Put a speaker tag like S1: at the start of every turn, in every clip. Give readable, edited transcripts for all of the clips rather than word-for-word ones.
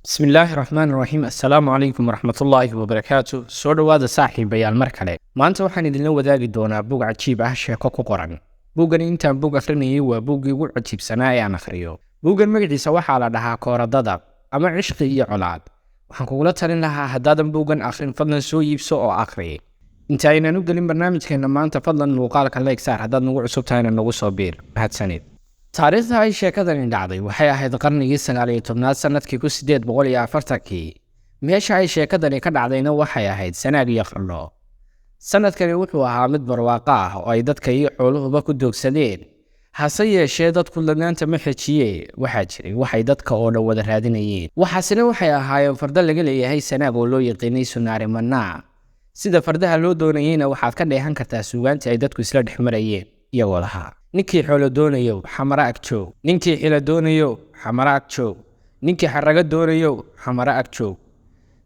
S1: Bismillaahi raxmaan raxiim. Assalaamu calaykum waraxmatullaahi wabarakaatu. Soo dhowaada, saaxiibayaal, mar kale. Maanta waxaan idinla wadaagi doonaa bug cajiib ah, sheeko ku qoran. Buggani intaan bug akhrinayay waa buggii ugu cajiibsanaa ee aan akhriyo. Buuggan magaciisa waxaa la dhahaa Kooradada ama Cishqi iyo Colaad. Waxaan kugula talin lahaa, haddaadan buuggan akhrin, fadlan soo iibso oo akhri. Inta aynaan u gelin barnaamijkeena maanta, fadlan muuqaalka like saar, haddaad nagu cusub tahayna nagu soo biir. Mahadsanid. Taariikhda ay sheekadani dhacday waxay ahayd qarnigii 19aad, sanadkii 1840-kii. Meesha ay sheekadani ka dhacdayna waxay ahayd Sanaag iyo Qardho. Sanadkani wuxuu ahaa mid barwaaqo ah oo ay dadka iyo xooluhuba ku doogsadeen. Hase yeeshee, dadku lanaanta ma xejiye, waxaa jiray waxay dadka oo dhan wada raadinayeen. Waxaasina waxay ahaayeen fardo laga leeyahay Sanaag oo loo yaqiinay Sunaari Manaa. Sida fardaha loo doonayeyna waxaad ka dheehan kartaa suugaantii ay dadku isla dhex marayeen, iyagoo lahaa: "Ninkii xoolo doonayow, Xamaro ag joog. Ninkii xilo doonayow, Xamaro ag joog. Ninkii xarago doonayow, Xamaro ag joog."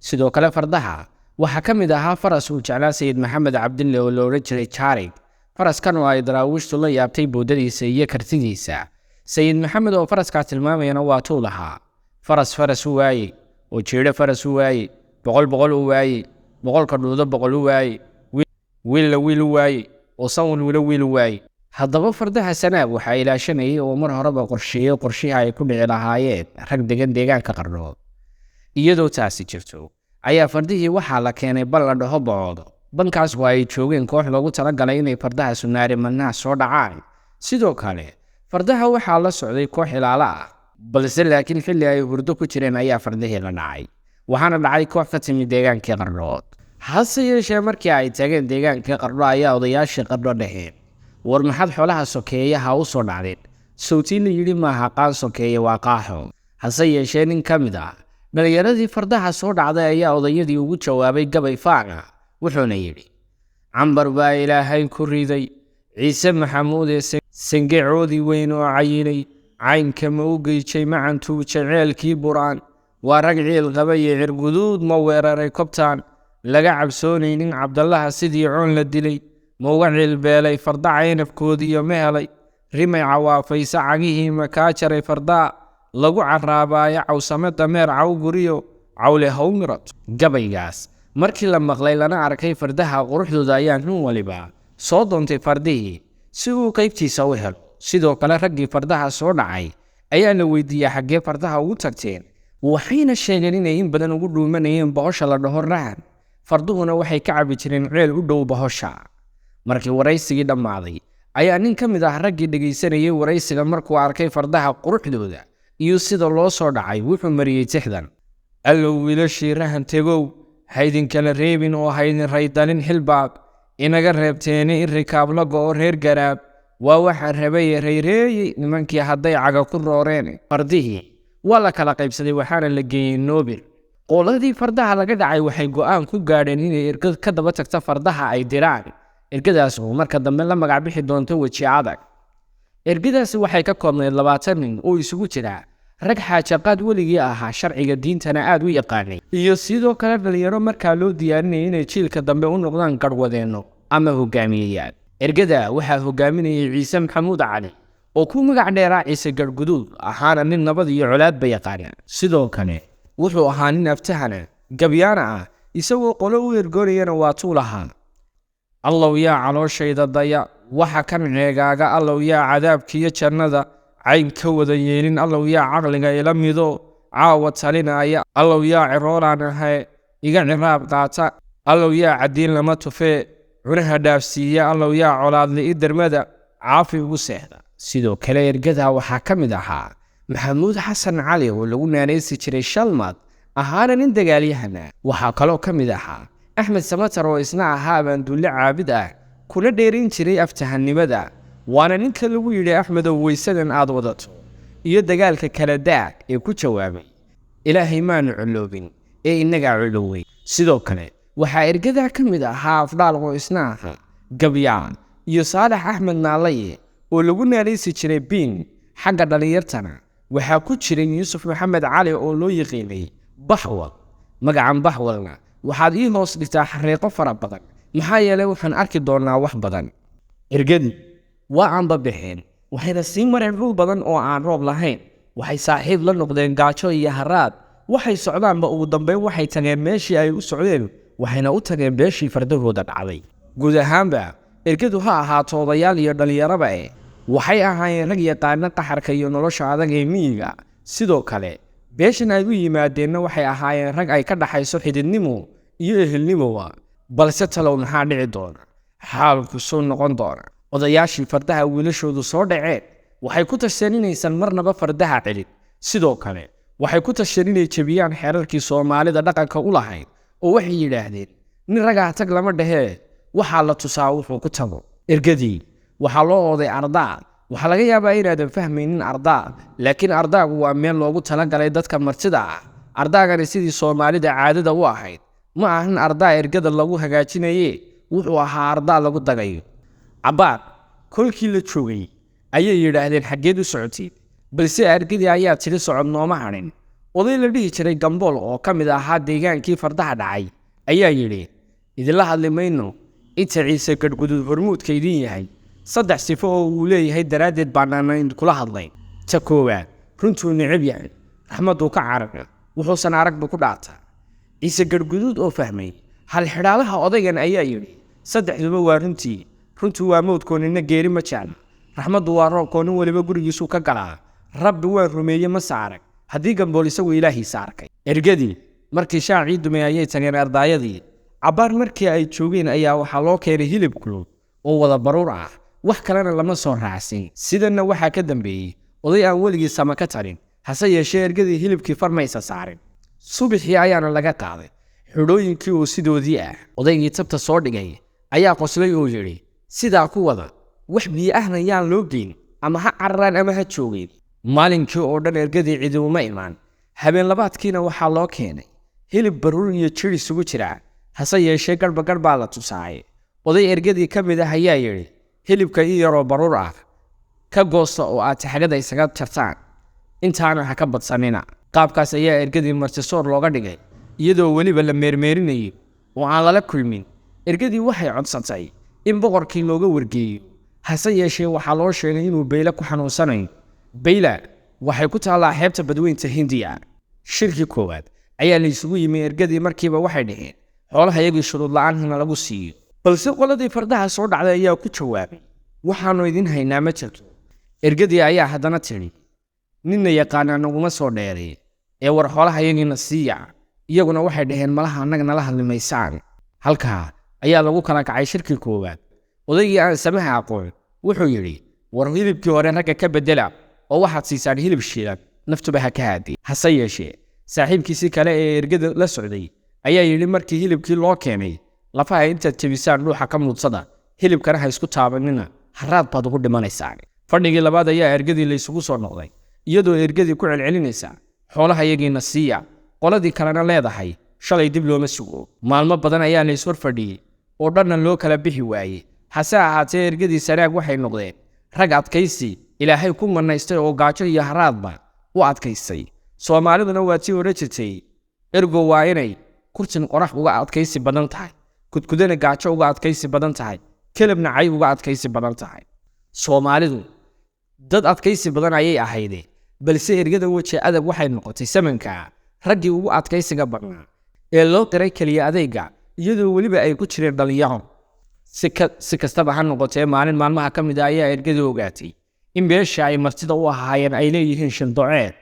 S1: Sidoo kale, fardaha waxaa ka mid ahaa faras uu jeclaa Sayid Maxamed Cabdille oo la odhan jiray Jaarig. Faraskan oo ay Daraawiishtu la yaabtay boodadiisa iyo kartidiisa. Sayid Maxamed oo faraskaa tilmaamayana waa tuu lahaa: "Faras faras u waayey oo jiidho faras u waayey, boqol boqol u waayey, boqolka dhuudo boqol u waayey, wiilla wiil u waayey oo san wilwilo wiil u waayey." Haddaba, fardaha Sanaag waxaa ilaashanayay oo mar horeba qorsheeyey qorshihii ay ku dhici lahaayeen rag degan deegaanka Qardhood. Iyadoo taasi jirto ayaa fardihii waxaa la keenay bal la dhaho Bocoodo. Bankaas oo ay joogeen koox loogu talagalay inay fardaha Sunaari Manaa soo dhacaan. Sidoo kale, fardaha waxaa la socday koox ilaalo ah. Balse laakiin xilli ay hurdo ku jireen ayaa fardihii la dhacay, waxaana dhacay koox ka timid deegaankii Qardhood. Hase yeeshee, markii ay tageen deegaankii Qardho ayaa odayaashii Qardho dhaheen: "War maxaad xoolaha sokeeyaha u soo dhacdeen? Sowtii la yidhi maaha qaan sokeeye waa qaaxo." Hase yeeshee, nin ka mid ah dhalinyaradii fardaha soo dhacday ayaa odayadii ugu jawaabay gabay faana, wuxuuna yidhi: "Cambar baa Ilaahay ku riday Ciise Maxamuud ee sangecoodii weyn oo cayilay, caynka ma u geejay macantuu jeceelkii buraan, waa rag ciil qabaye cirguduud ma weeraray kobtaan laga cabsoonaynin, Cabdallaha sidii coon la dilay ma uga ciilbeelay, farda caynabkoodiiyo ma helay rimay cawaafaysa, cagihii ma kaa jaray, fardaa lagu caraabaayo cawsame dameer cawguriyo cawle hawmirad." Gabaygaas markii la maqlay lana arkay fardaha quruxdooda ayaa nin waliba soo doontay fardihii si uu qaybtiisa u helo. Sidoo kale, raggii fardaha soo dhacay ayaa la weydiiyey xaggee fardaha ugu tagteen, waxayna sheegeen inay in badan ugu dhuumanayeen bohosha la dhaho Rahan, farduhuna waxay ka cabi jireen ceel u dhow bohosha. Markii waraysigii dhammaaday ayaa nin ka mid ah raggii dhegaysanayay waraysiga markuu arkay fardaha quruxdooda iyo sida loo soo dhacay, wuxuu mariyey tixdan: "Allow wiilashii Rahan tegow, haydinkala reebin oo haydin raydalin, xilbaad inaga reebteene in rikaab la go'o reer Garaab waa waxaan rabaye, rayreeyey nimankii hadday caga ku rooreen." Fardihii waa la kala qaybsaday, waxaana la geeyey Noobir. Qoladii fardaha laga dhacay waxay go'aan ku gaadheen inay ergad ka daba tagta fardaha ay diraan, ergadaas oo marka dambe la magac bixi doonto Weji Adag. Ergadaasi waxay ka koobnayd 20 nin oo isugu jira rag xaajaqaad weligii ahaa, sharciga diintana aada u yaqaanay, iyo sidoo kale dhalinyaro markaa loo diyaarinayay inay jiilka dambe u noqdaan garhwadeenno ama hogaamiyeyaal. Ergada waxaa hogaaminayay Ciise Maxamuud Cali oo ku magac dheeraa Ciise Garhguduud, ahaana nin nabad iyo colaadba yaqaana. Sidoo kale, wuxuu ahaa nin aftahana gabyaana ah. Isagoo qolo u ergoonayana waa tuu lahaa: "Allow yaa calooshayda daya waxa kan ceegaaga, allow yaa cadaabkiiyo jannada cayn ka wada yeelin, allow yaa caqliga ila mido caawa talinaya, allow yaa ciroolaan ahe iga ciraab qaata, allow yaa caddiin lama tufee cunaha dhaafsiiya, allow yaa colaadli i dermada caafi ugu seexda." Sidoo kale, ergada waxaa ka mid ahaa Maxamuud Xasan Cali oo lagu naanaysi jiray Shalmad, ahaana nin dagaalyahana. Waxaa kaloo ka mid ahaa Axmed Samatar oo isna ahaa abaandulle caabid ah, kuna dheerin jiray aftahannimada, waana ninka lagu yidhi: "Axmedow, weysadan aad wadato iyo dagaalka kala daag," ee ku jawaabay: "Ilaahay maanu colloobin ee innagaa collowey." Sidoo kale, waxaa ergadaa ka mid ahaa Afdhaal oo isna ahaa gabyaan, iyo Saalax Axmed Naalaye oo lagu naanaysi jiray Biin. Xagga dhallinyartana waxaa ku jiray Yuusuf Maxamed Cali oo loo yiqiinay Baxwal. Magacan Baxwalna waxaad ii hoos dhigtaa xariiqo fara badan, maxaa yeelay waxaan arki doonaa wax badan. Ergadii waa aanba baxeen, waxayna sii mareen dhul badan oo aan roob lahayn. Waxay saaxiib la noqdeen gaajo iyo haraad. Waxay socdaanba ugu dambeyn waxay tageen meeshii ay u socdeen, waxayna u tageen beeshii fardahooda dhacday. Guud ahaanba ergadu ha ahaato odayaal iyo dhallinyaraba waxay ahaayeen rag yaqaana qaxarka iyo nolosha adag ee miyiga. Sidoo kale beeshan ay u yimaadeenna waxay ahaayeen rag ay ka dhaxayso xididnimo iyo ehelnimoba. Balse talow maxaa dhici doona? Xaalku soo noqon doona. Odayaashii fardaha wiilashoodu soo dhaceen waxay ku tashteen inaysan marnaba fardaha celin. Sidoo kale waxay ku tashteen inay jebiyaan xeerarkii Soomaalida dhaqanka u lahayd, oo waxay yidhaahdeen nin ragaa tag lama dhehee, waxaa la tusaa wuxuu ku tago. Ergadii waxaa loo ooday ardaa. Waxaa laga yaabaa inaadan fahmaynin ardaa, laakiin ardaagu waa meel loogu talagalay dadka martida ah. Ardaagani sidii Soomaalida caadada u ahayd ma ahan ardaa ergada lagu hagaajinaye, wuxuu ahaa ardaa lagu dagayo. Cabbaar kolkii la joogay ayay yidhaahdeen xaggeed u socoteen, balse ergadii ayaa tidhi socod nooma hadhin. Oday la dhihi jiray Gambool oo ka mid ahaa deegaankii fardaha dhacay ayaa yidhi idinla hadli mayno inta Ciise Gadhguduud hormuudka idin yahay. 3 sifo oo uu leeyahay daraaddeed baanaana idinkula hadlay. Ta koowaad, runtuu necab yahay, raxmadduu ka carara, wuxuusan aragba ku dhaataa. Ciise Gadhguduud oo fahmay halxidhaalaha odaygan ayaa yidhi 3duba waa runtii. Runtu waa mowdkoo ninna geeri ma jecla, raxmaddu waa roobkoo nin weliba gurigiisuu ka galaa, Rabbi waan rumeeye mase arag haddii Gambool isagu ilaahiisa arkay. Ergadii markii shaacii dumay ayay tageen ardaayadii. Cabbaar markii ay joogeen ayaa waxaa loo keenay hilib kulul oo wada baruur ah, wax kalena lama soo raacsin. Sidanna waxaa ka dambeeyey oday aan weligii sama ka talin, hase yeeshee ergadii hilibkii farmaysa saarin. Subaxii ayaana laga qaaday xidhooyinkii oo sidoodii ah. Odaygii tabta soo dhigay ayaa qoslay oo yidhi sidaa ku wada, wax biyo ahna yaan loo geyn, ama ha cararaan ama ha joogeen. Maalinkii oo dhan ergadii cidi uma imaan. Habeen labaadkiina waxaa loo keenay hilib baruur iyo jir isugu jira, hase yeeshee garhba garh baa la tusaayay. Oday ergadii ka mid ah ayaa yidhi hilibka in yaroo baruur ah ka goosta oo aad taxagada isaga jartaan, intaana ha ka badsanina. Qaabkaas ayaa ergadii martisoor looga dhigay, iyadoo weliba la meermeerinayo oo aan lala kulmin. Ergadii waxay codsatay in boqorkii looga wargeeyo, hase yeeshee waxaa loo sheegay inuu Beyla ku xanuunsanayo. Beyla waxay ku taallaa xeebta badweynta Hindiya. Shirkii koowaad ayaa la isugu yimi. Ergadii markiiba waxay dhaheen xoolaha iyagii shuruud la'aan hana lagu siiyo. Balse qoladii fardaha soo dhacday ayaa ku jawaabay waxaanu idin haynaa ma jirto. Ergadii ayaa haddana tidhi ninna yaqaanaa naguma soo dheeray ee war xoolaha iyagiina siiya. Iyaguna waxay dhaheen malaha annaga nala hadli maysaan. Halkaa ayaa lagu kala kacay shirkii koowaad. Odaygii aan samaha aqoon wuxuu yidhi war hilibkii hore ragga ka beddela oo waxaad siisaan hilib shiilan, naftuba ha ka haadii. Hase yeeshee saaxiibkiisii kale ee ergada la socday ayaa yidhi markii hilibkii loo keenay lafaha intaad jebisaan dhuuxa ka muudsada, hilibkana ha isku taabanina, haraad baad ugu dhimanaysaan. Fadhigii labaad ayaa ergadii la isugu soo noqday, iyadoo ergadii ku celcelinaysa xoolaha iyagiina siiya, qoladii kalena leedahay shalay dib looma sugo. Maalmo badan ayaa la ishor fadhiyey oo dhanna loo kala bixi waayey. Hase ahaatee ergadii Sanaag waxay noqdeen rag adkaysi Ilaahay ku manaystay oo gaajo iyo haraadba u adkaystay. Soomaaliduna waa tii odhan jirtay ergo waa inay kurtin qorax uga adkaysi badan tahay, kudkudana gaajo uga adkaysi badan tahay, kelabna cay uga adkaysi badan tahay. Soomaalidu dad adkaysi badan ayay ahaydeen, balse ergada weji adag waxay noqotay samanka raggii ugu adkaysiga badnaa ee loo qiray keliya adeega, iyadoo weliba ay ku jireen dhalinyaro. Si kastaba ha noqotee maalin maalmaha ka mid ah ayaa ergadu ogaatay in beesha ay martida u ahaayeen ay leeyihiin shindoceed.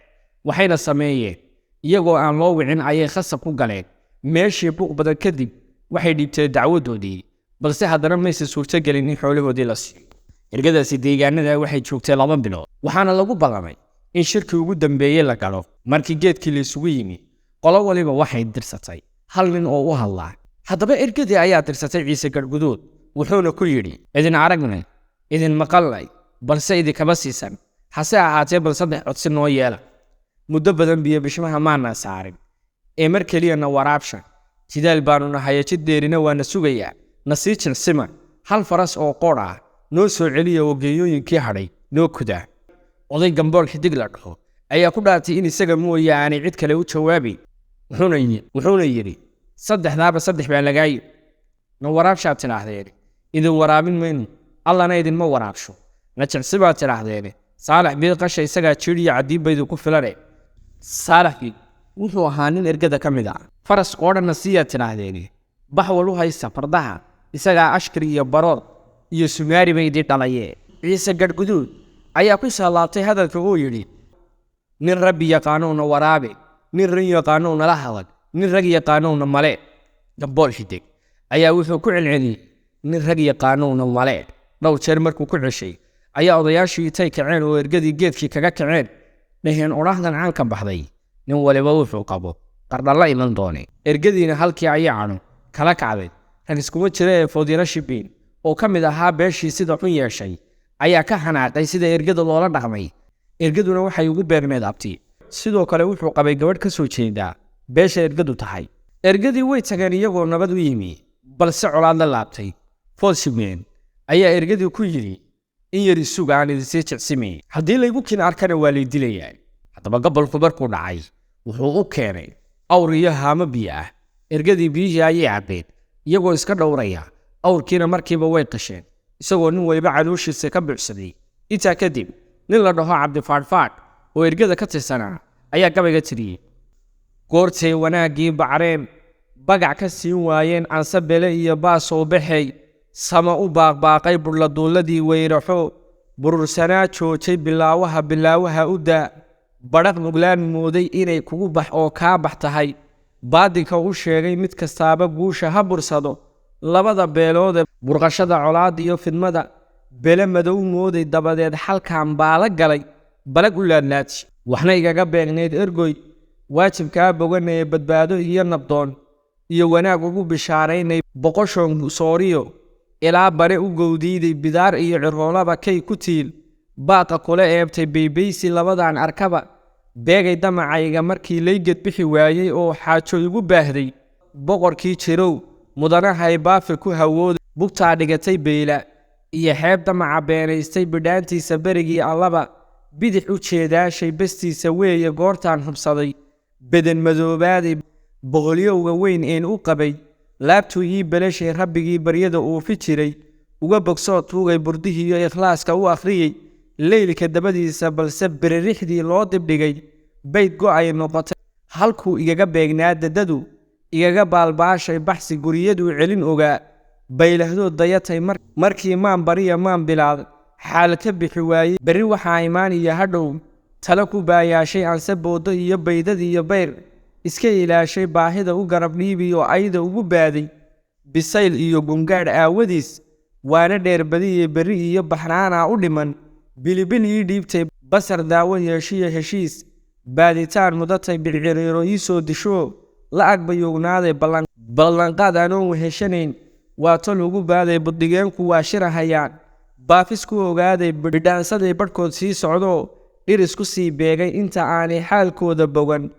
S1: Waxayna sameeyeen iyagoo aan loo wicin ayay khasab ku galeen meeshii. Buuq badan kadib waxay dhiibteen dacwadoodii, balse haddana maysan suurtogelin in xoolahoodii la siiyo. Ergadaasi deegaanada waxay joogtay 2 bilood, waxaana lagu ballamay in shirkii ugu dambeeyey la galo. Markii geedkii la isugu yimi, qolo waliba waxay dirsatay hal nin oo u hadlaa. Haddaba ergadii ayaa dirsatay Ciise Garhguduud, wuxuuna ku yidhi idin aragnay, idin maqalnay, balse idinkama siisan, hase ahaatee bal 3 codsi noo yeela. Muddo badan biyo bishmaha maana saarin ee mar keliyana waraabsha. Jidaal baanu nahaye, jid dheerina waana sugayaa, na sii jirsima. Hal faras oo qoodh ah noo soo celiya oo geeyooyinkii hadhay noo kudaa. Oday Gambool xidig la dhaho ayaa ku dhaartay in isaga mooye aanay cid kale u jawaabayn. Wuxuuna yidhi 3daaba 3 baa lagaa yidhi, na waraabshaad tidhaahdeen, idin waraabin mayno, Allana idinma waraabsho. Na jecsi baad tidhaahdeen, Saalax biid qasha isagaa jiir iyo cadiib baydu ku filane. Saalax biid Wuxuu ahaa nin ergada ka mid ah. Faras qoodhanna siyaad tidhaahdeen, baxwal u haysta fardaha, isagaa ashkar iyo baroor iyo sumaari bay idin dhalayee. Ciise Garhguduud ayaa ku saalaabtay hadalka oo yidhi: Nin Rabbi yaqaanowna waraabe, nin rin yaqaanow nala hadal, nin rag yaqaanowna male. Gambool Xidig ayaa wuxuu ku celceliyey "nin rag yaqaanowna male" dhowr jeer. Markuu ku ceshay ayaa odayaashii intay kaceen oo ergadii geedkii kaga kaceen dhaheen odhaahdan caanka baxday: "Nin waliba wuxuu qabo qardhalla iman doone." Ergadiina halkii ayay cadho kala kacday. Rag iskuma jira ee Foodyaro Shibiin oo ka mid ahaa beeshii sida xun yeeshay ayaa ka xanaaqay sida ergada loola dhaqmay. Ergaduna waxay ugu beegneed abti, sidoo kale wuxuu qabay gabadh ka soo jeedaa beesha ergadu tahay. Ergadii way tageen iyagoo nabad u yimi, balse colaad la laabtay. Food Shibeen ayaa ergadii ku yidhi: "In yar isuga, aan idinsii jecsimay, haddii laygu kin arkana waa lay dilayaa." Haddaba gobolku markuu dhacay wuxuu u keenay awr iyo haamo biyo ah. Ergadii biyihii ayay cabbeen iyagoo iska dhowraya, awrkiina markiiba way qasheen isagoo nin waliba calooshiisa ka buuxsaday. Intaa kadib nin la dhaho Cabdifaadhfaadh oo ergada ka tirsanaa ayaa gabayga tiriyey: Goortay wanaaggii bacreen bagac ka siin waayeen, anse bele iyo baasoo baxay, sama u baaqbaaqay, budhladuulladii weyraxo burursanaa joojay, bilaawaha bilaawaha u daa, badhaq nuglaan mooday inay kugu bax oo kaa bax tahay, baadinka u sheegay mid kastaaba guusha ha bursado, labada beeloode burqashada colaadda iyo fidmada bele madow mooday, dabadeed xalkan baa la galay balag u laadlaadsi, waxna igaga beegnayd ergoy waajibkaa boganaya, badbaado iyo nabdoon iyo wanaag ugu bishaaraynay, boqoshoon sooriyo ilaa bare u gowdiiday, bidaar iyo ciroolaba kay ku tiil, baaqa kula eebtay baybaysi labadan arkaba, beegay damacayga markii layged bixi waayey oo xaajo igu baahday, boqorkii jirow mudanahay baafe ku hawooday, bugtaa dhigatay beyla iyo xeeb damaca beenaystay, bidhaantiisa berigii allaba bidix u jeedaashay, bestiisa weeye goortaan hubsaday, beden madoobaaday boqolyowga weyn een u qabay, laabtuu ii belashay, Rabbigii baryada uufi jiray uga bogsoo tuugay, burdihiiyo ikhlaaska u akhriyey leylka dabadiisa, balse biririxdii loo dibdhigay bayd go'ay noqotay, halkuu igaga beegnaa dadadu igaga baalbaashay, baxsi guriyaduu celin ogaa, baylahdood dayatay markii maan bariya maan bilaad xaal ka bixi waayey, berri waxaa imaan iyo hadhow talo ku baayaashay, anse boodo iyo baydad iyo bayr iska ilaashay, baahida u garab dhiibiyo ayda ugu baaday, bisayl iyo gungaadh aawadiis waana dheer badiye, berri iyo baxnaanaa u dhiman, bilibil ii dhiibtay, basar daawo yeeshiyo heshiis baaditaan mudatay, bilciriiro ii soo dishoo la agbayuugnaaday, ballanqaad anoon weheshanayn waa tol ugu baaday, buddigeenku waa shirahayaan baafis ku ogaaday, bidhaansaday badhkood sii socdoo dhiris ku sii beegay, inta aanay xaalkooda bogan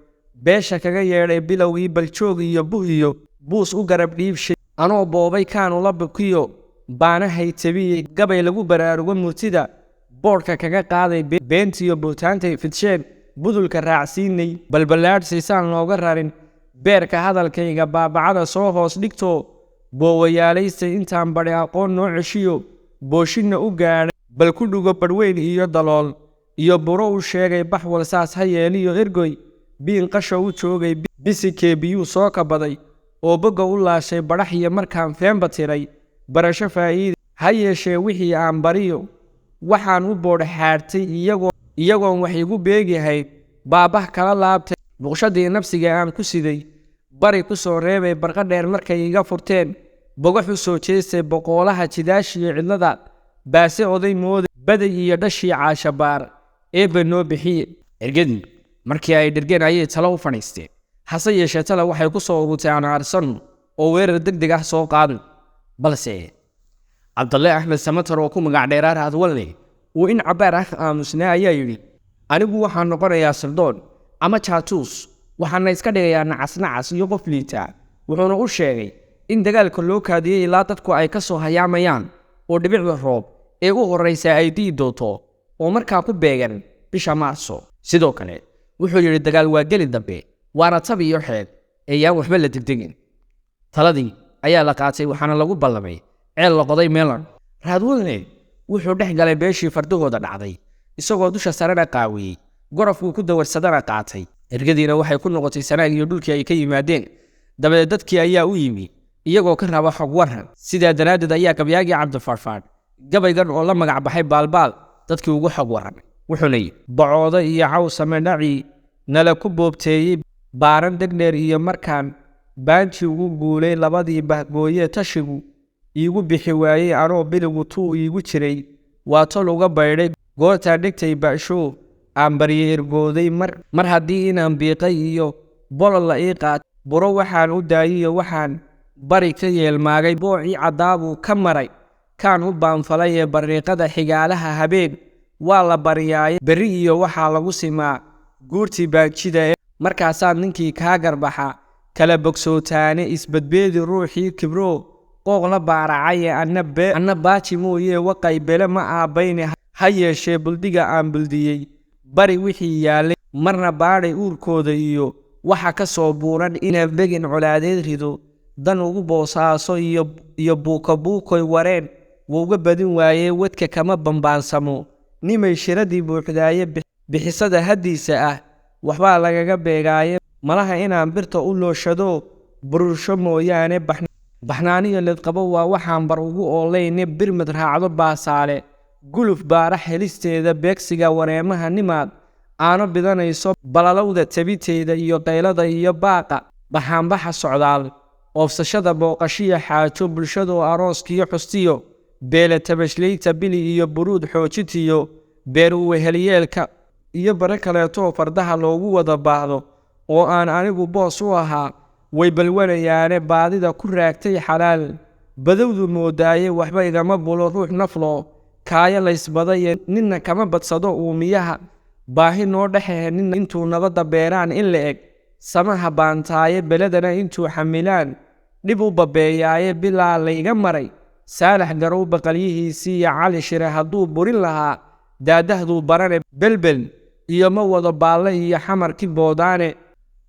S1: beesha kaga yeedhay, bilowgii baljoog iyo buhiyo buus u garab dhiibshay, anoo boobay kaanula bukiyo baanahay tabiyey, gabay lagu baraarugo murtida boodhka kaga qaaday, beentiyo buutaantay fidsheen budulka raacsiinay, balballaadhsiisaan looga rarin beerka hadalkayga, baabacada soo hoos dhigtoo boowayaalaystay, intaan badhi aqoon noo ceshiyo booshinna u gaadhay, bal ku dhugo badhweyn iyo dalool iyo buro u sheegay, baxwal saas ha yeeliyo ergoy biin qasho u joogay, bisikee biyuu soo kabaday oo bogga u laashay, badhax iyo markaan feenba tiray barasho faa'iida ha yeeshee, wixii aan bariyo waxaan u boodh xaadhtay iyagoon wax igu beegihayn, baabah kala laabtay, buqshadii nafsiga aan ku siday bari ku soo reebay, barqa dheer markay iga furteen bogax u soo jeestay, boqoolaha jidaashiyo cidlada baase oday mooday, baday iyo dhashii caashabaar eebba noo bixiye. Ergadii markii ay dhirgeen ayay talo u fadhiisteen, hase yeeshee tale waxay ku soo ururtay aan aarsanno oo weerar deg deg ah soo qaadno. Balse Cabdalle Axmed Samatar oo ku magac dheeraar Adwalle uu in cabbaar ah aamusnaa ayaa yidhi: "Anigu waxaan noqonayaa sirdoon ama jaatuus, waxaana iska dhigayaa nacas nacas iyo qof liitaa." Wuxuuna u sheegay in dagaalka loo kaadiyey ilaa dadku ay ka soo hayaamayaan oo dhibicda roob ee u horraysa ay di'i doonto oo markaa ku beegan bisha Maarso. Sidoo kale wuxuu yidhi dagaal waa geli dambe, waana tab iyo xeeb ee yaan waxba la degdegin. Taladii ayaa la qaatay, waxaana lagu ballamay ceel la qoday meelan. Raadwadne wuxuu dhex galay beeshii fardahooda dhacday isagoo dusha sarena qaawiyey, gorofkuu ku dawarsadana qaatay. Ergadiina waxay ku noqotay Sanaag iyo dhulkii ay ka yimaadeen. Dabadeed dadkii ayaa u yimi iyagoo ka raba xog waran. Sidaa daraaddeed ayaa gabyaagii Cabdifaadhfaadh gabaygan oo la magac baxay Baalbaal dadkii ugu xog waramay, wuxuuna yidhi: Bacooda iyo cawsame dhacii nala ku boobteeyey, baaran dhegdheer iyo markaan baanji ugu guulay, labadii bahgooye tashigu iigu bixi waayey, anoo biligu tuu iigu jiray waa tol uga baydhay, goortaan dhigtay ba'shoo aan barye ergooday, mar haddii inaan biiqay iyo bolol la ii qaat, buro waxaan u daayiyo waxaan bari ka yeelmaagay, boocii caddaabuu ka maray kaan u baanfalay ee bariiqada xigaalaha habeen waa la baryaaye, berri iyo waxaa lagu simaa guurtii baanjida ee markaasaad ninkii kaa garbaxa kala bogsootaane, isbadbeedi ruuxii kibroo qooq la baaracaye, anna baaji mooyee waqay bele ma aabbayne, ha yeeshee buldiga aan buldiyey bari wixii yaallay, marna baadhay uurkooda iyo waxa ka soo buuran, inaan begin colaadeed rido dan ugu boosaaso iyo buuka buukoy wareen wouga badin waayee, wadka kama bambaansamo nimay shiradii buuxdaaye, bixisada haddiisa ah waxbaa lagaga beegaaye, malaha inaan birta u looshado burursho mooyaane, baxnaaniyo ledqabo waa waxaan bar ugu oolayne, birmad raacdo baasaale guluf baara helisteeda, beegsiga wareemaha nimaad aano bidanayso, balalowda tabiteeda iyo qaylada iyo baaqa baxaanbaxa socdaal, oofsashada booqashiyo xaajo bulshadoo arooskiyo xustiyo, beele tabashleyta bili iyo buruud xoojintiyo, beer uwehelyeelka iyo bare kaleetoo fardaha loogu wada baahdo oo aan anigu boos u ahaa, way balwanayaane baadida ku raagtay xalaal badowdu moodaaye, waxba igama bulo ruux nafloo kaayo laysbadaye, ninna kama badsado uumiyaha baahi noo dhexehe, ninna intuu nabadda beeraan in la eg samaha baantaaye, beledana intuu xamilaan dhib u babeeyaaye, bilaa layga maray Saalax Garow baqalyihiisii iyo Cali Shire hadduu burin lahaa daadahduu barane, belbel iyo ma wado baalle iyo xamarkii boodaane,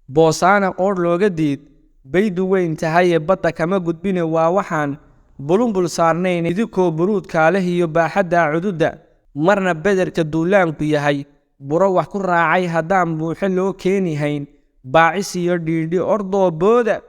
S1: boosaana qoodh looga diid baydu weyn tahaye, badda kama gudbine waa waxaan bulumbul saarnayn, idinkoo buruudkaa leh iyo baaxaddaa cududda, marna bederka duulaanku yahay buro wax ku raacay, haddaan buuxe loo keeni hayn baacis iyo dhiidhi ordoo booda,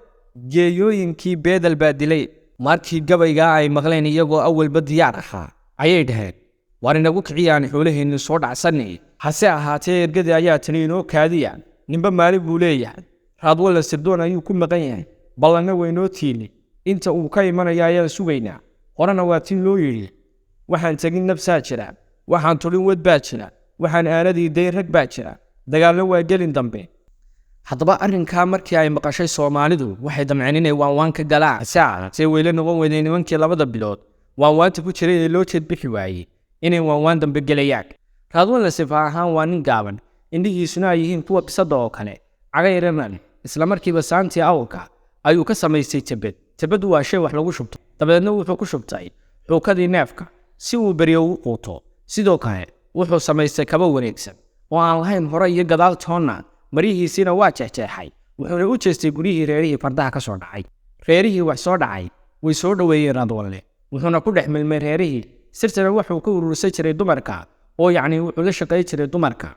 S1: geeyooyinkii beedel baa dilay. Markii gabaygaa ay maqleen iyagoo awalba diyaar ahaa ayay dhaheen: waar inagu kiciyaan xoolaheenni soo dhacsanay. Hase ahaatee ergadii ayaa tani inoo kaadiya, ninba maalin buu leeyahay, Raadwalla sirdoon ayuu ku maqan yahay, ballanna waynoo tiili, inta uu ka imanaya ayaan sugaynaa. Horena waa tin loo yidhi: waxaan tegin nabsaa jira, waxaan tulin wad baa jira, waxaan aanadii dayn rag baa jira, dagaalna waa gelin dambe. Haddaba arrinkaa markii ay maqashay Soomaalidu waxay damceen inay waanwaan ka galaan. Hase ahaatee weyla noqon weyday nimankii 2 bilood waanwaanta ku jiray ee loo jeed bixi waayey inay waanwaan dambe gelayaan. Raadwanla sifa ahaan waa nin gaaban, indhihiisuna ay yihiin kuwa bisadda oo kale, caga yarana leh. Isla markiiba saantii awrka ayuu ka samaystay tebed. Tebeddu waa shay wax lagu shubto. Dabadeedna wuxuu ku shubtay xuukadii neefka si uu beryo ugu quuto. Sidoo kale wuxuu samaystay kabo wareegsan oo aan lahayn hore iyo gadaal toonna, maryihiisiina waa jeexjeexay, wuxuuna u jeestay guryihii reerihii fardaha ka soo dhacay. Reerihii wax soo dhacay way soo dhoweeyeen Raadwanle, wuxuuna ku dhex milmay reerihii. Sirtana wuxuu ka urursan jiray dumarka, oo yacni wuxuu la shaqayn jiray dumarka.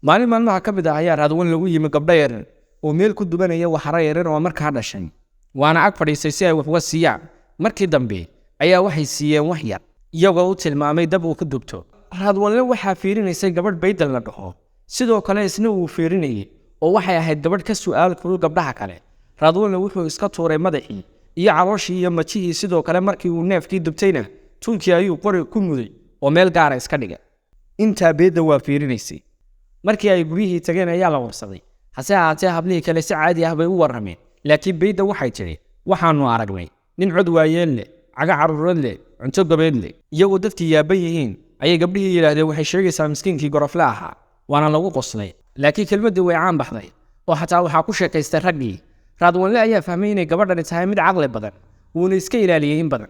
S1: Maalin maalmaha ka mid ah ayaa Raadwanle u yimi gabdho yaryar oo meel ku dubanaya waxaro yaryar oo markaa dhashay, waana ag fadhiistay si ay wax uga siiyaan. Markii dambe ayaa waxay siiyeen wax yar, iyagoo u tilmaamay dab uu ku dubto. Raadwanle waxaa fiirinaysay gabadh Baydal la dhaho, sidoo kale isna wuu fiirinayay, oo waxay ahayd gabadh ka su'aal kulul gabdhaha kale. Raadwanle wuxuu iska tuuray madaxii iyo calooshii iyo majihii. Sidoo kale markii uu neefkii dubtayna tuunkii ayuu qori ku muday oo meel gaara iska dhigay. Intaa Beedda waa fiirinaysay. Markii ay guryihii tageen ayaa la warsaday. Hase ahaatee hablihii kale si caadi ah bay u warrameen, laakiin Beydda waxay tidhi: waxaanu aragnay nin cod waayeel leh, caga carruureed leh, cunto gobeed leh. Iyagoo dadkii yaaban yihiin ayay gabdhihii yidhaahdeen: waxay sheegaysaa miskiinkii gorofle ahaa. Waana lagu qoslay, laakiin kelmaddii way caan baxday oo xataa waxaa ku sheekaystay raggii. Raadwanle ayaa fahmay inay gabadhani tahay mid caqli badan, wuuna iska ilaaliyey in badan.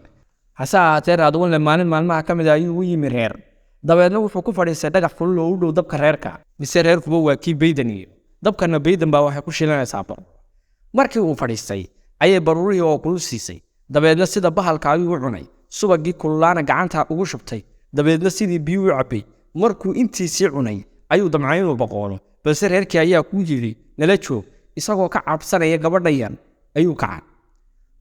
S1: Hase ahaatee Raadwanle maalin maalmaha ka mid ah ayuu u yimi reer, dabeedna wuxuu ku fadhiistay dhagax kulul oo u dhow dabka reerka. Mise reerkuba waa kii Baydan iyo dabkana Baydan baa waxay ku shilanaysaa bar. Markii uu fadhiistay ayay baruurihii oo kulul siisay, dabeedna sida bahalka ayuu u cunay, subagii kululaana gacanta ugu shubtay, dabeedna sidii biyuu u cabbay. Markuu intiisii cunay ayuu damcay inuu boqoolo, Balse reerkii ayaa ku yidhi nala joog. Isagoo ka cabsanaya gabadha yar ayuu kacay.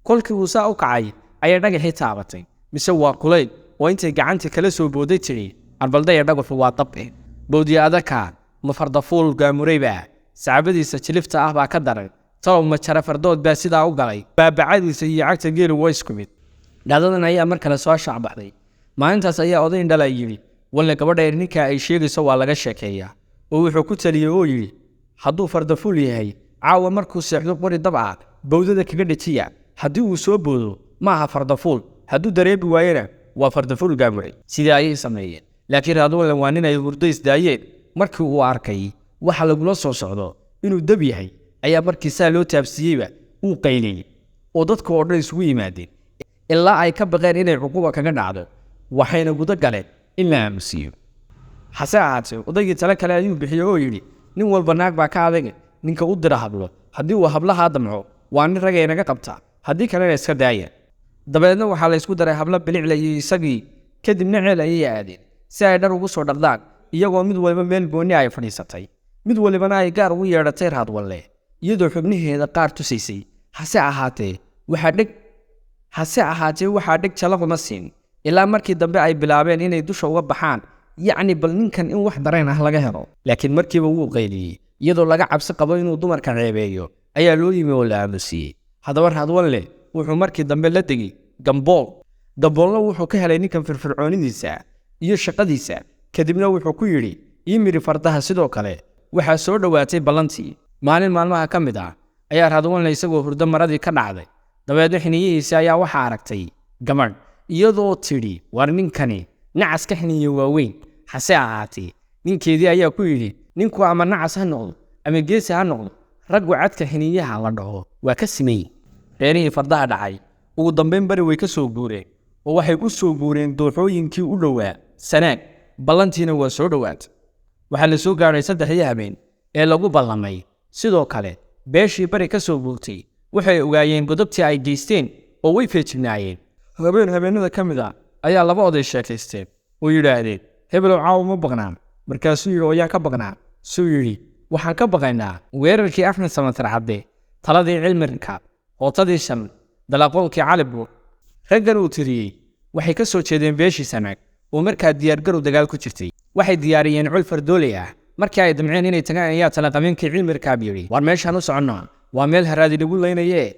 S1: Kolkii uu saa u kacay ayay dhagaxii taabatay, mise waa kulayl, oo intay gacanta kala soo booday tidhi, arbaldaya, dhagaxu waa dab. Bowdiya adaka, ma fardafuul gaamurayba? Sacbadiisa jilifta ah baa ka daran. Talow ma jara fardood baa sidaa u galay? Baabacadiisa iyo cagta geelu waa isku mid. Dhacdadan ayaa mar kale soo shaacbaxday. Maalintaas ayaa oday indhala yidhi, walle gabadha yar ninka ay sheegayso waa laga sheekeeyaa. Oo wuxuu ku taliyey oo yidhi, hadduu fardafuul yahay, caawa markuu seexdo qori dab ah bowdada kaga dhejiya. Haddii uu soo boodo ma aha fardafuul, hadduu dareemi waayena waa fardafuul gaamuray. Sidii ayay sameeyeen, laakiin Raadwalle waa nin ay hurdo isdaayeen. Markii uu arkay waxa lagula soo socdo inuu dab yahay ayaa markii saa loo taabsiiyeyba uu qayliyey, oo dadka oo dhan isugu yimaadeen ilaa ay ka baqeen inay cuquba kaga dhacdo, waxayna gudo galeen in la aamusiiyo. Hase ahaatee odaygii tale kale ayuu bixiyey oo yidhi, nin walba naag baa ka adag, ninka u dira hablo, haddii uu hablahaa damco waa nin ragay naga qabta, haddii kalena iska daaya. Dabeedna waxaa la isku daray hablo bilicla iyo isagii. Kadibna ceel ayay aadeen si ay dhar ugu soo dhaqdaan, iyagoo mid waliba meel goonni ay fadhiisatay, mid walibana ay gaar ugu yeedhatay Raadwalle, iyadoo xubnaheeda qaar tusaysay. Hase ahaatee waxaa dheg jalaquma siin ilaa markii dambe ay bilaabeen inay dusha uga baxaan, yacni bal ninkan in wax dareen ah laga helo. Laakiin markiiba wuu qayliyey. Iyadoo laga cabsi qabo inuu dumarka ceebeeyo ayaa loo yimi oo la aamusiiyey. Haddaba Raadwalle wuxuu markii dambe la degay Gambool. Gamboolna wuxuu ka helay ninkan firfircoonidiisa iyo shaqadiisa. Kadibna wuxuu ku yidhi, ii miri fardaha. Sidoo kale waxaa soo dhowaatay ballantii. Maalin maalmaha ka mid ah ayaa Raadwanle isagoo hurdo maradii ka dhacday. Dabeedna xiniyihiisa ayaa waxaa aragtay gabadh, iyadoo tidhi, war ninkani nacas ka xiniye waaweyn. Hase ahaatee ninkeedii ayaa ku yidhi, ninku ama nacas ha noqdo ama geesi ha noqdo, raggu cadka xiniyaha la dhaho waa ka simeyn. Reerihii fardaha dhacay ugu dambayn bari way ka soo guureen, oo waxay u soo guureen dooxooyinkii u dhowaa Sanaag. Ballantiina waa soo dhowaatay. Waxaa la soo gaadhay 3dii habeen ee lagu ballamay. Sidoo kale beeshii bari ka soo guurtay waxay ogaayeen godobtii ay geysteen oo way feejignaayeen. Habeen habeenada ka mid ah ayaa laba oday sheekaysteen oo yidhaahdeen, hebelow, caawa ma baqnaa? Markaasuu yidhi, oo yaan ka baqnaa? Suu yidhi, waxaan ka baqaynaa weerarkii Axmed Samatar Cadde, taladii Cilmirinka, hootadii shan, dalaqoonkii Cali Buur. Raggan uu tiriyey waxay ka soo jeedeen beeshii Sanaag oo markaa diyaargarow dagaal ku jirtay. Waxay diyaariyeen col fardooley ah. Markii ay damceen inay tagaan ayaa talaqabeenkii Cilmirkaab yidhi, war meeshaan u soconnaa waa meel haraadi lagu leynaye,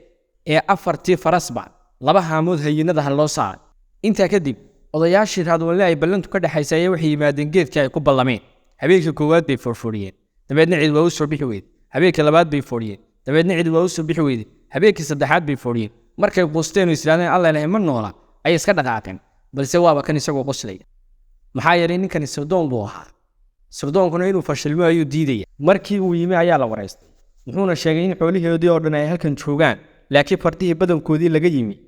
S1: ee 4tii farasba 2 haamood hayinada ha loo saaray. Intaa kadib odayaashii Raadwalle ay ballantu ka dhexaysay ayaa waxay yimaadeen geedkii ay ku ballameen. Habeenkii koowaad bay foorfooriyeen, dabeedna cid waa u soo bixi weyde. Habeenkii labaad bay fooriyeen, dabeedna cid waa u soo bixi weyde. Habeenkii saddexaad bay fooriyeen. Markay quusteen oo islaadeen alla ilahay ma noola, ayay iska dhaqaaqeen. Balse waaba kan isagoo qoslaya, maxaa yeelay ninkani sirdoon buu ahaa, sirdoonkuna inuu fashilmo ayuu diidaya. Markii uu yimi ayaa la waraystay, wuxuuna sheegay in xoolihoodii oo dhan ay halkan joogaan, laakiin fardihii badankoodii laga yimi,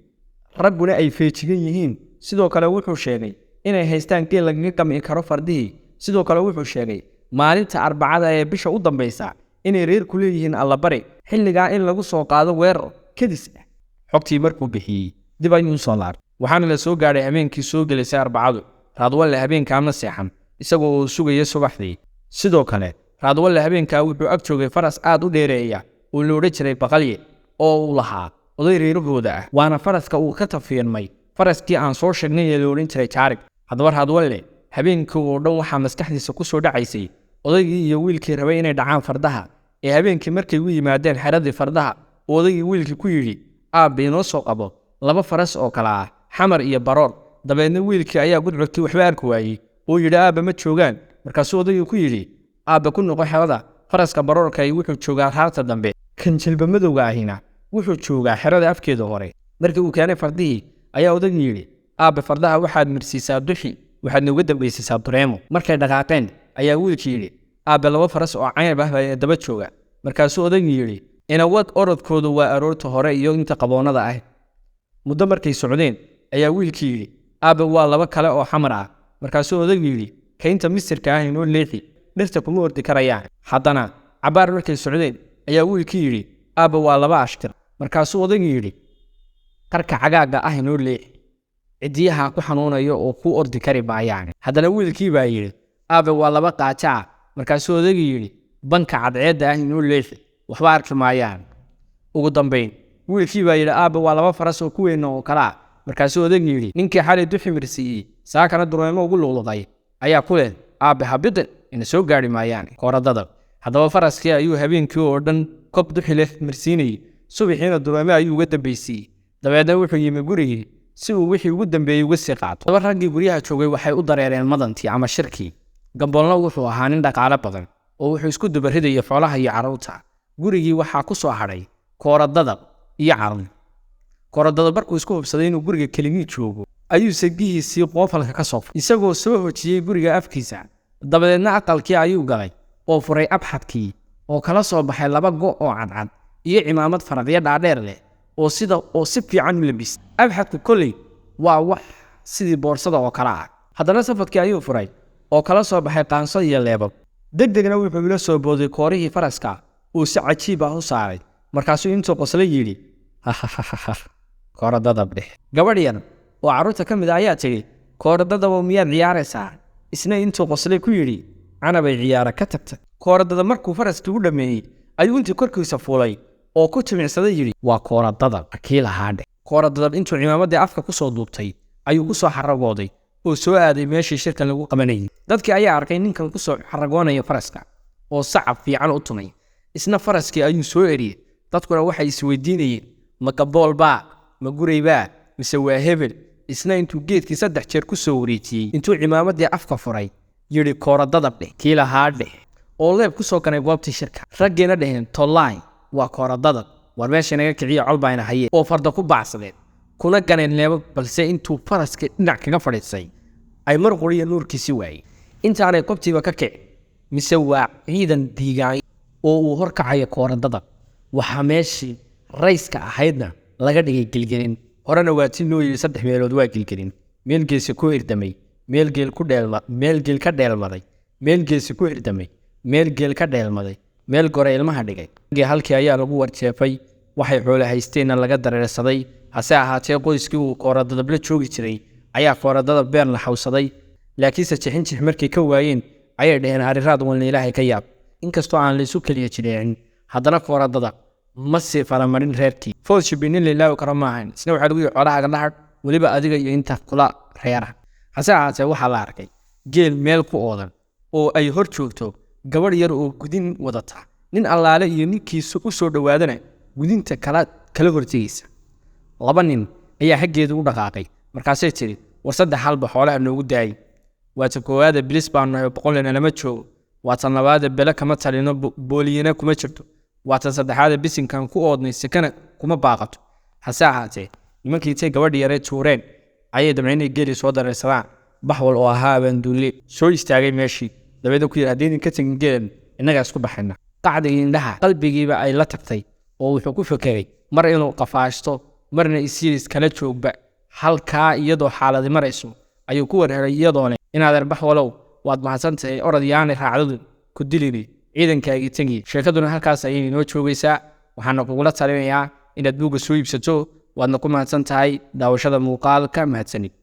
S1: ragguna ay feejigan yihiin. Sidoo kale wuxuu sheegay inay haystaan geel lagaga gam'i karo fardihii. Sidoo kale wuxuu sheegay maalinta Arbacada ee bisha u dambaysa inay reerku leeyihiin allabari, xilligaa in lagu soo qaado weerar kadis ah. Xogtii markuu bixiyey dib ayuu usoo laabtay, waxaana la soo gaadhay habeenkii soo gelaysay Arbacadu. Raadwalle habeenkaama seexan, isagoo uu sugaya subaxdii. Sidoo kale Raadwalle habeenkaa wuxuu ag joogay faras aad u dheereeya oo la odhan jiray Baqalye, oo uu lahaa oday reerahooda ah, waana faraska uu ka tafiirmay faraskii aan soo sheegnay ee la odhan jiray Jaarig. Haddaba Raadwalle habeenkii oo dhan waxaa maskaxdiisa ku soo dhacaysay odaygii iyo wiilkii rabay inay dhacaan fardaha, ee habeenkii markay u yimaadeen xeradii fardaha uu odaygii wiilkii ku yidhi, aabba, inoo soo qabo 2 faras oo kale ah Xamar iyo Baroor. Dabeedna wiilkii ayaa gudcurkii waxba arki waayey oo yidhi, aabba, ma joogaan. Markaasuu odaygii ku yidhi, aabba, ku noqo xerada, faraska baroorka wuxuu joogaa raarta dambe, kan jilba madowga ahina wuxuu joogaa xerada afkeeda hore. Markii uu keenay fardihii ayaa odaygii yidhi, aabbe, fardaha waxaad marsiisaa duxi, waxaad nooga dambaysiisaa dureemo. Markay dhaqaaqeen ayaa wiilkii yidhi, aabbe, 2 faras oo caynab ah baa daba jooga. Markaasuu odaygii yidhi, inawad, orodkoodu waa aroorta hore iyo inta qaboonada ah. Muddo markay socdeen ayaa wiilkii yidhi, aabbe, waa 2 kale oo Xamar ah. Markaasuu odaygu yidhi, kaynta misirka ah inoo leexi, dhirta kuma ordi karayaan. Haddana cabbaar markay socdeen ayaa wiilkii yidhi, aabbe, waa 2 ashkir. Markaasuu odaygu yidhi, qarka cagaagga ah inoo leexi, cidiyaha ku xanuunayo oo ku ordi kari maayaan. Haddana wiilkii baa yidhi, aabbe, waa 2 qaajo ah. Markaasuu odaygu yidhi, Banka cadceedda ah inoo leexi, waxba arki maayaan. Ugu dambayn wiilkii baa yidhi, "Aabba, waa laba faras oo kuweenna oo kale ah." Markaasuu odaygu yidhi, "Ninkii xalay duxi mirsiiyey, saakana dureemo ugu luqluqay ayaa ku leh, aabbe, habidin, ina soo gaari maayaan." Kooradada haddaba faraskii ayuu habeenkii oo dhan kob duxi leh mirsiinayey, subaxiina dureemo ayuu uga dambaysiiyey. Dabeedna wuxuu yimi gurigii si uu wixii ugu dambeeyey uga sii qaato. Daba raggii guryaha joogay waxay u dareereen madantii ama shirkii. Gamboolna wuxuu ahaa nin dhaqaale badan oo wuxuu isku dubaridayay xoolaha iyo carruurta. Gurigii waxaa ku soo hadhay kooradadab iyo carruur. Kooradadab markuu isku hubsaday inuu guriga keligii joogo ayuu sagihiisii qoofalka ka soo furay, isagoo soo hojiyey guriga afkiisa. Dabadeedna aqalkii ayuu galay oo furay abxadkii oo kala soo baxay laba go' oo cadcad iyo cimaamad faraqyo dhaadheer leh oo sida oo si fiican u labis. Abxadku kolley waa wax sidii boorsada oo kale ah. Haddana safadkii ayuu furay oo kala soo baxay qaanso iyo leebab. Degdegna wuxuu ula soo booday koorihii faraska uu si cajiib ah u saaray. Markaasuu intuu qosla yidhi, "Kooradadab dheh." Gabadh yar oo carruurta ka mid ah ayaa tidhi, "Kooradadabo, miyaad ciyaaraysaa?" Isna intuu qoslay ku yidhi, "Canabay ciyaara ka tagtay." Kooradada markuu faraskii u dhammeeyey ayuu intii korkiisa fuulay oo ku jimicsaday yidhi, "Waa kooradadab kii lahaa dheh." Kooradadab intuu cimaamaddii afka ku soo duubtay ayuu ku soo xaragooday oo soo aaday meeshii shirkan lagu qabanayay. Dadkii ayaa arkay ninkan ku soo xaragoonaya faraska oo sacab fiican u tumay. Isna faraskii ayuu soo eriyey. Dadkuna waxay isweydiinayeen, ma gaboolbaa, ma guraybaa, mise waa hebel? Isna intuu geedkii 3 jeer ku soo wareejiyey, intuu cimaamaddii afka furay yidhi, "Kooradadab dheh kii lahaa dheh," oo leeb ku soo ganay goobtii shirka. Raggiina dheheen, "Tollaay, waa kooradadab, war meesha naga kiciya, col baayna haye," oo farda ku baacsadeen kuna ganeen leebo. Balse intuu faraskii dhinac kaga fadhiisay ay mar quriya nuurkiisi waayey. Intaanay qobtiiba ka kici mise waa ciidan diigaay oo uu horkacayo kooradada. Waxaa meeshii rayska ahaydna laga dhigay gelgelin. Horena waa ti loo yidhi 3 meelood waa gelgelin: meel geesi ku hirdamay, meel geel ku dheelma, meel geel ka dheelmaday, meel geesi ku hirdamay, meel geel ka dheelmaday, meel gore ilmaha dhigay. Halkii ayaa lagu warjeefay, waxay xoolo haysteenna laga dareersaday. Hase ahaatee qoyskii uu kooradadab la joogi jiray ayaa kooradada beer la xawsaday, laakiinse jixinjix markay ka waayeen ayay dhaheen, "Arriraad walna ilaahay ka yaab." Inkastoo aan laysu keliya jireecin, haddana kooradada ma sii faramarin reerkii. Foolshibi nin la ilaawi karo maahan. Isna waxaa lagu yihi, "Xoolahaaga la hadh, weliba adiga iyo inta kula reera." Hase ahaatee waxaa la arkay geel meel ku oodan oo ay hor joogto gabadh yar oo gudin wadata, nin allaale iyo ninkiisa u soo dhowaadana gudinta kala hortegaysa. Laba nin ayaa xaggeeda u dhaqaaqay. Markaasay tidhi, "War, 3 halba xoolaha noogu daayay. Waa ta koowaada, bilis baanu nahay, 100 lama joogo. Waa tan labaada, bele kama talino, booliyana kuma jirto. Waa tan saddexaada, bisinkan ku oodnay, sekana kuma baaqato." Hase ahaatee nimankii intay gabadhi yaree tuureen ayay damceen inay geeli soo dareersadaan. Baxwal oo ahaa abaanduulle soo istaagay meeshii, dabeedna ku yidhi, "Haddii idinka tegin geelan, innagaa isku baxayna." Qacdigii indhaha qalbigiiba ay la tagtay oo wuxuu ku fekeray mar inuu qafaashto, marna isiiris kala joogba. Halkaa iyadoo xaaladi marayso ayuu ku warheray iyadoo leh, "Inaadeer Baxwalow, waad mahadsantahay, orod, yaanay raacdadu ku dilini ciidankaagii tegi." Sheekaduna halkaas ayay inoo joogaysaa. Waxaana kugula talinayaa inaad buugga soo iibsato. Waadna ku mahadsan tahay daawashada muuqaalka. Mahadsanid.